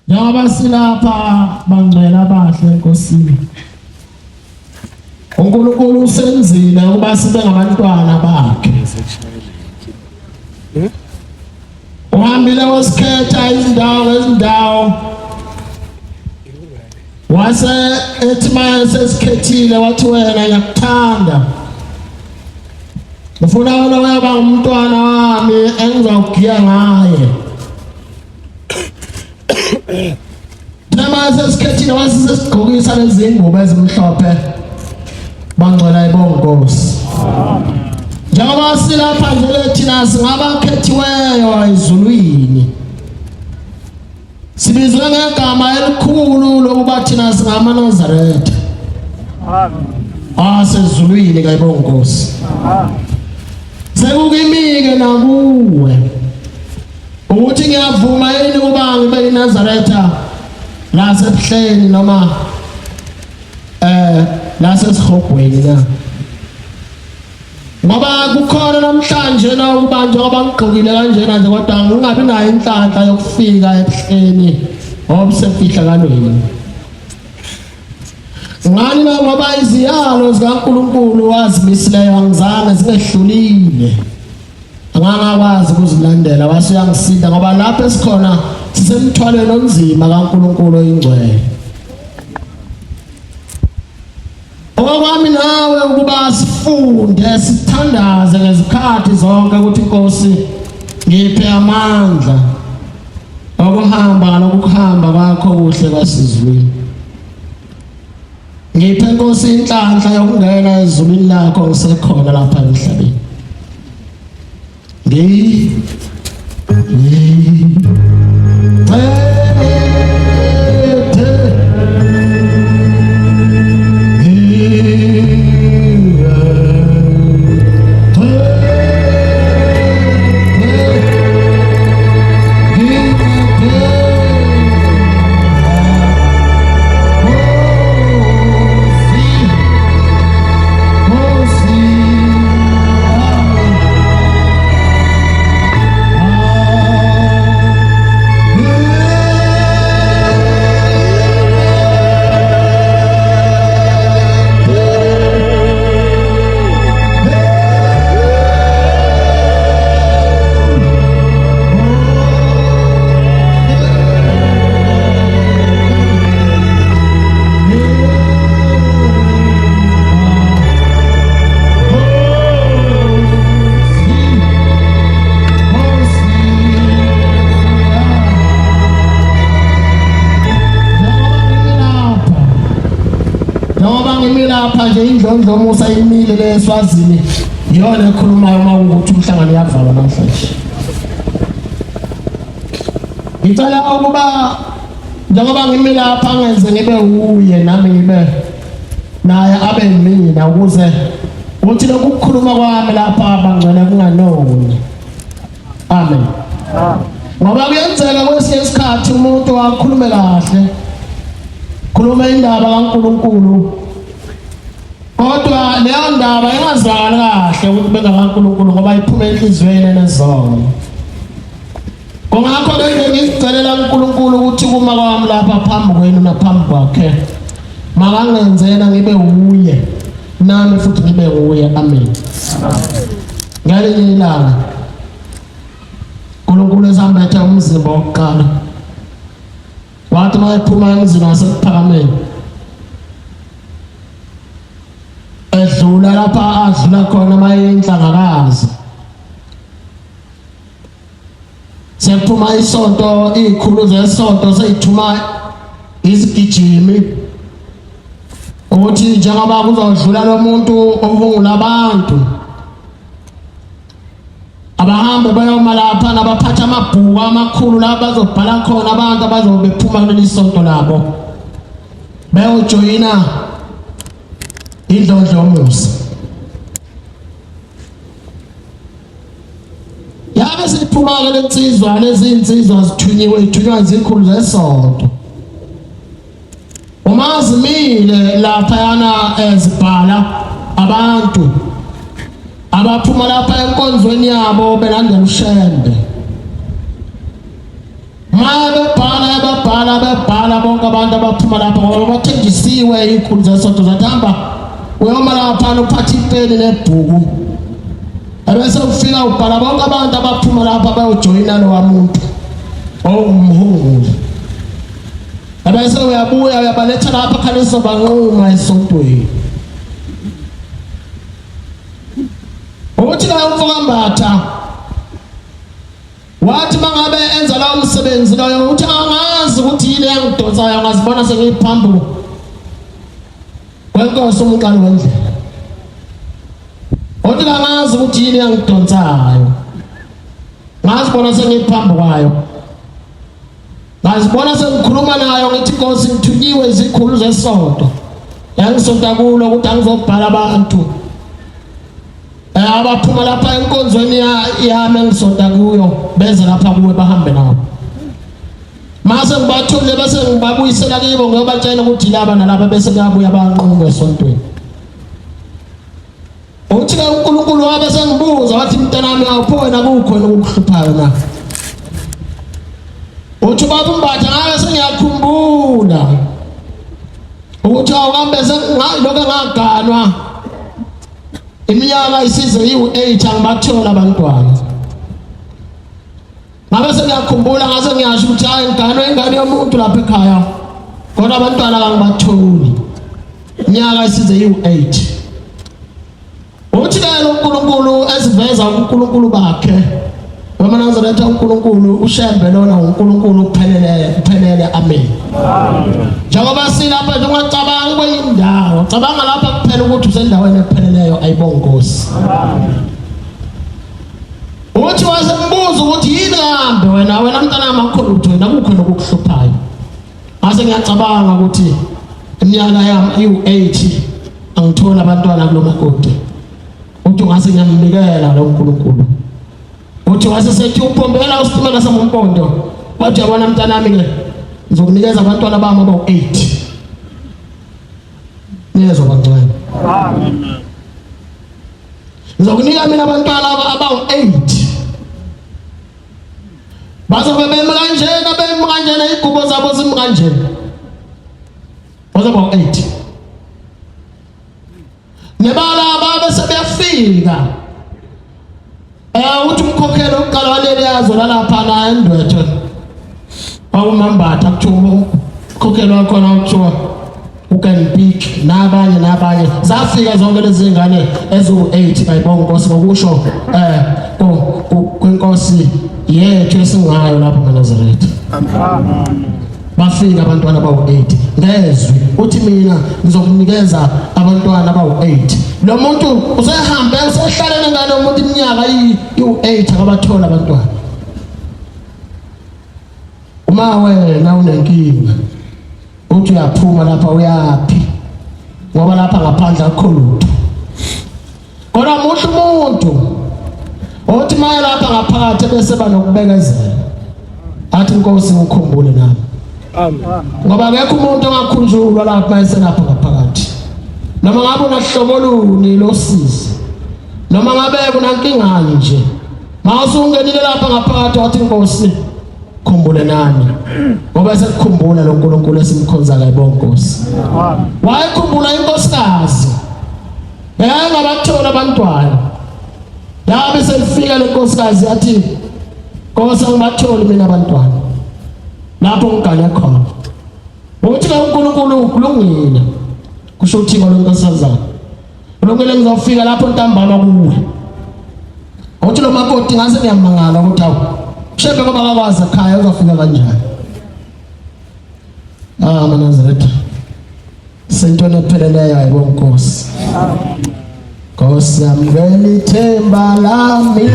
Njengoba silapha bangcwele abahle eNkosini. uNkulunkulu usenzile ukuba sibe ngabantwana bakhe. Uhambile wasikhetha izindawo ngezindawo. Wase ethi manje sesikhethile wathi wena ngiyakuthanda. Ngifuna wena uyaba umntwana wami engizawugiya ngaye. Noma sesikhethile wasisesigqokisa lezi ngubo ezimhlophe bangcwela ibongosi. Njengoba silapha nje thina singabakhethiweyo ezulwini. Sibizwe ngegama elikhulu lokuba thina singamaNazaretha. Amen. Asezulwini kayibongosi. Sekukimike nakuwe. Ukuthi ngiyavuma yini ukuba ngibe iNazaretha lasebuhleni noma lasesihogweni na? Ngoba kukhona namhlanje na ukuba njengoba ngigqokile kanjena nje kodwa ngingabi nayo inhlanhla yokufika ebuhleni obusemfihlakalweni. Ngani na ngoba iziyalo zikaNkulunkulu wazimisileyo angizange zingehlulile. Angangakwazi ukuzilandela wase uyangisinda ngoba lapho esikhona sisemthwalweni onzima kaNkulunkulu oyingcwele. Okwami nawe ukuba sifunde sithandaze ngezikhathi zonke ukuthi Nkosi ngiphe amandla okuhamba ngalokuhamba kwakho kuhle kwasizwini. Ngiphe Nkosi inhlanhla yokungena ezulwini lakho ngisekhona lapha emhlabeni. Ngi Njengoba ngimi lapha nje indlondlo omusa imile le eSwazini iyona ekhulumayo uma ukuthi umhlangano uyavalwa namhlanje. Ngicela ukuba njengoba ngimi lapha ngenze ngibe uye nami ngibe naye abe mina ukuze uthi lokhu kukhuluma kwami lapha bangcwele kunganoni. Amen. Ngoba kuyenzeka kwesinye isikhathi umuntu akhulume kahle khuluma indaba kaNkuluNkulu kodwa leyo ndaba ingazwakali kahle ukuthi bengakaNkuluNkulu ngoba iphuma enhliziyweni enezono. Kungakho ke ngizicelela uNkulunkulu ukuthi kuma kwami lapha phambi kwenu naphambi kwakhe makangenzela ngibe wuye nami futhi ngibe nguye. Amen. Ngelinye ilanga uNkulunkulu esambethe umzimba wokuqala wathi uma ephuma emzini wasekuphakameni edlula lapha adlula khona mayinhlangakazi sekuphuma isonto izikhulu zesonto seyithuma izigijimi ukuthi njengoba kuzodlula lo muntu ovungula abantu abahambe bayoma lapha nabaphatha amabhuku amakhulu la bazobhala khona abantu abazobe bephuma kuleli sonto labo bayojoyina indlondlo yomusa. Yabe siphuma-ke le nsizwa, lezi nsizwa zithunyiwe, zithunywa izikhulu zesonto. Uma zimile laphayana ezibhala abantu abaphuma lapha enkonzweni yabo belandela uShembe. Uma bebhala ebabhala bebhala bebhala bonke abantu abaphuma lapho ngoba bathenjisiwe izikhulu zesonto zathi hamba uyoma lapha uphathe ipeni nebhuku ebese ufika ubhala bonke abantu abaphuma lapha bayojoyina lowa muntu owumhunguli ebese uyabuya uyabaletha lapha khane sobanquma esontweni. Uthi la umfokaMbatha wathi mangabe enza lawo msebenzi loyo uthi angazi ukuthi yini eyangidonsayo ngazibona sengiyiphambi kwenkosi umqali wendlela. Uthi angazi ukuthi yini eyangidonsayo ngazibona sengiyiphambi kwayo. Ngazibona sengikhuluma nayo ngithi Nkosi ngithunyiwe izikhulu zesonto. Yangisonta kulo ukuthi angizobhala abantu. Eh abaphuma lapha enkonzweni yami engisonta kuyo beze lapha kuwe bahambe nabo. Mase ngibathule bese ngibabuyisela kibo ngiyobatshela ukuthi laba nalaba bese kuyabuya banqume esontweni. Uthi ke uNkulunkulu wabe sengibuza wathi mntanami awupho wena kukhona okukuhluphayo na? Uthi ubaba uMbatha ngabe sengiyakhumbula ukuthi awukambe sengalokho ngaganwa iminyaka isize iwu-8 angibathola abantwana. Ngabe sengiyakhumbula ngase ngiyasho ukuthi hayi ngiganwe ingane yomuntu lapha ekhaya kodwa abantwana kangibatholi. Iminyaka isize iwu-8. Uthi ke lo uNkulunkulu eziveza uNkulunkulu bakhe noma nazoletha uNkulunkulu uShembe lona uNkulunkulu uphelele uphelele amen. Njengoba silapha nje ungacabangi kwenye indawo cabanga lapha kuphela ukuthi usendaweni epheleleyo ayibonga Nkosi. Uthi wasembuza ukuthi yini kambe wena wena mntanami akukho lutho wena kukho lokukuhluphayo. Ngase ngiyacabanga ukuthi iminyaka yami iwu-8 angithola abantwana kulo makoti. Uthi ngase ngiyamnikela lo nkulunkulu. Uthi wase sethi upombela usitimela samumpondo. Wathi yabona mntanami ke ngizokunikeza abantwana bami abawu-8. Niyezwa bangcwele. Amen. Ngizokunika mina abantwana abawu-8. Bazobe bemi kanjena bemi kanjena iy'gubo zabo zimi kanjena. Bazoba u-8. Nebala babe sebeyafika. Eh uthi umkhokhelo uqala waleli yazo lalapha la eNdwethe. Kwakumambatha kuthiwa umkhokhelo wakhona kuthiwa uKenpik nabanye nabanye zafika zonke lezi ngane eziwu-8 bayibonga inkosi ngokusho eh kwenkosi yethu esingayo lapho ngaNazaretha. Amen. Bafika abantwana bawu-8 ngezwi uthi mina ngizokunikeza abantwana bawu-8. Lo muntu usehambe usehlale nengane yomuntu iminyaka iwu-8 akabathola abantwana. Uma wena unenkinga uthi uyaphuma lapha uyaphi ngoba lapha ngaphandle akukho lutho. Kodwa muhle umuntu othi maye lapha ngaphakathi bese banokubekezela athi inkosi ngikhumbule nami. Amen. Ngoba akekho umuntu ongakhunjulwa lapha mayeselapha ngaphakathi. Noma ngabe unahlobo luni losizi. Noma ngabe kunankingani nje. Mawusungenile lapha ngaphakathi wathi inkosi khumbule nami. Ngoba sekukhumbula lo nkulunkulu esimkhonza kayibo Nkosi. Wayekhumbula inkosikazi. Yayingabathola abantwana. Yabe selifika lenkosikazi yathi Nkosi angibatholi mina abantwana. Lapho ngigane khona. Uthi ke uNkulunkulu ukulungile. Kusho uThixo lenkosazana. Ulungile ngizofika lapho ntambama kuwe. Uthi lo makoti ngase ngiyamangala ukuthi awu shembe ngoba akakwazi ekhaya uzofika kanjani. Ah maNazaretha. Sentweni epheleleyo ayibo Nkosi. Nkosi yami wena ithemba lami.